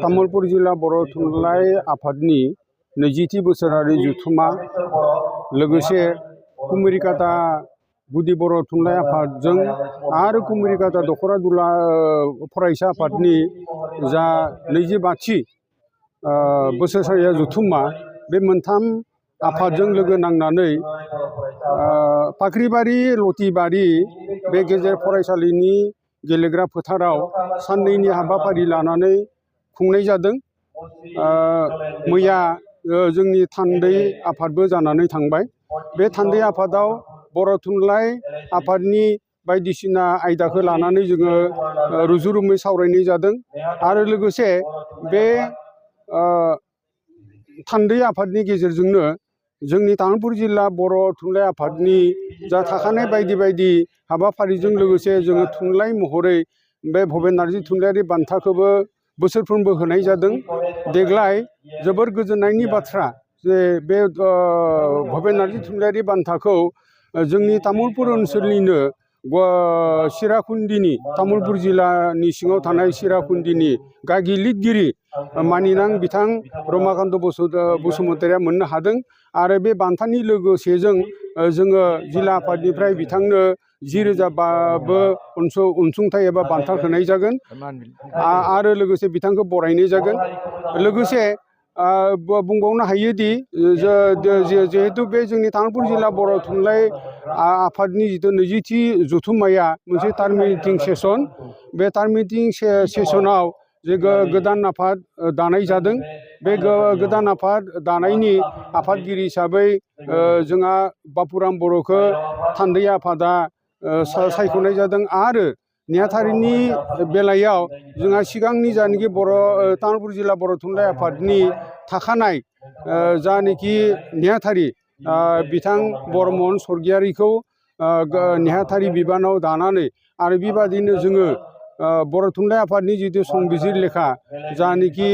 तामुलपुर जिल्ला बर' थुनलाइ आफादनि 20थि बोसोरारि जथुम्मा लोगोसे कुमारिकाटा गुदि बर' थुनलाइ आफादजों आरो कुमारिकाटा दखरा दुला फरायसा आफादनि जा 22थि बोसोरारि जथुम्मा बे मोनथाम आफादजों लोगो नांनानै फाख्रिबारि लतिबारि बे गेजेर फरायसालिनि गेलेग्रा फोथाराव साननैनि हाबाफारि लानानै खुंनाय जादों। मैया जोंनि थान्दै आफादबो जानानै थांबाय। बे थान्दै आफादाव बर' थुनलाइ आफादनि बायदिसिना आयदाखौ लानानै जोङो रुजु रुमै सावरायनाय जादों आरो लोगोसे बे थान्दै आफादनि गेजेरजोंनो जोंनि तामुलपुर जिल्ला बर' थुनलाइ आफादनि जा थाखानाय बायदि बायदि हाबाफारिजों लोगोसे जोङो थुनलाइ महरै बे भबेन नार्जि थुनलाइयारि बान्थाखौबो बोसोरफ्रोमबो होनाय जादों। देग्लाय जोबोर गोजोननायनि बाथ्रा जे बे भबेन नार्जि थुनलाइयारि बान्थाखौ जोंनि तामुलपुर ओनसोलनिनो सिराकुन्दिनि तामुलपुर जिल्लानि सिङाव थानाय सिराकुन्दिनि गागि लिरगिरि मानिनां बिथां रमाकान्त बसुमतारिया मोननो हादों आरो बे बान्थानि लोगोसेजों जोङो जिल्ला आफादनिफ्राय बिथांनो 10,000 अनसुंथाइ एबा बान्था होनाय जागोन आरो लोगोसे बिथांखौ बरायनाय जागोन। लोगोसे बुंबावनो हायोदि जिहेतु बे जोंनि तामुलपुर जिल्ला बर' थुनलाइ आफादनि जिथु 20थि जथुम्माया मोनसे टार्मिनेटिं सेसन, बे टार्मिनेटिं सेसनाव जे गोदान आफाद दानाय जादों। बे गोदान आफाद दानायनि आफादगिरि हिसाबै जोंहा बापुराम बर'खौ थान्दै आफादा सायख'नाय जादों आरो नेहाथारिनि बेलायाव जोंहा सिगांनि जानाखि तामुलपुर जिल्ला बर' थुनलाइ आफादनि थाखानाय जानाखि नेहाथारि बिथां बरमोहन स्वर्गियारिखौ नेहाथारि बिबानाव दानानै आरो बेबादिनो जोङो बर' थुनलाइ आफादनि जिथु संबिजिर लेखा जानाखि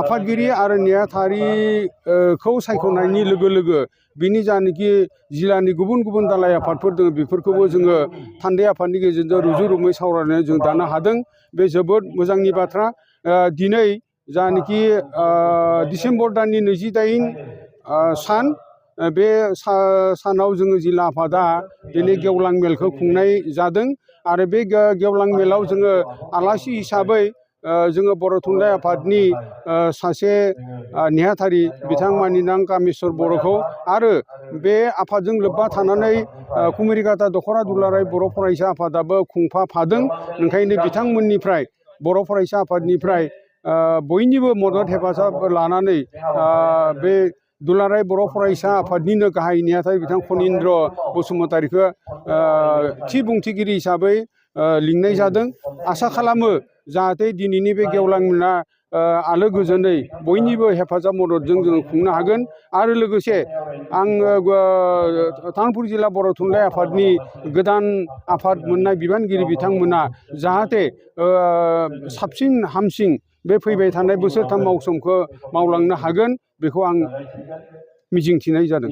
आफादगिरि आरो नेहाथारिखौ सायख'नायनि लोगो लोगो बिनि जानाखि जिल्लानि गुबुन गुबुन दालाइ आफादफोर दङ बेफोरखौबो जोङो थान्दै आफादनि गेजेरजों रुजु रुमै सावरायनानै जों दानो हादों। बे जोबोद मोजांनि बाथ्रा। दिनै जानाखि डिसेम्बर दाननि 28 सान, बे सानाव जोङो जिल्ला आफादा दिनै गेवलां मेलखौ खुंनाय जादों आरो बे गेवलां मेलाव जोङो आलासि हिसाबै जोङो बर' थुनलाइ आफादनि सासे नेहाथारि बिथां मानिनां कामेस्वर बर'खौ आरो बे आफादजों लोब्बा थानानै कुमारिकाटा दखरा दुलाराय बर' फरायसा आफादाबो खुंफाफादों। ओंखायनो बिथांमोननिफ्राय बर' फरायसा आफादनिफ्राय बयनिबो मदद हेफाजाब लानानै बे दुलाराय बर' फरायसा आफादनिनो गाहाय नेहाथारि बिथां फनिन्द्र बसुमतारिखौ थि बुंथिगिरि हिसाबै लिंनाय जादों। आसा खालामो जाहाथे दिनैनि बे गेवलां मेला आलो गोजोनै बयनिबो हेफाजाब मददजों जोङो खुंनो हागोन आरो लोगोसे आङो तामुलपुर जिल्ला बर' थुनलाइ आफादनि गोदान आफाद मोननाय बिबानगिरि बिथांमोना जाहाथे साबसिन हामसिन बे फैबाय थानाय बोसोरथाम मावसोमखौ मावलांनो हागोन बेखौ आं मिजिंथिनाय जादों।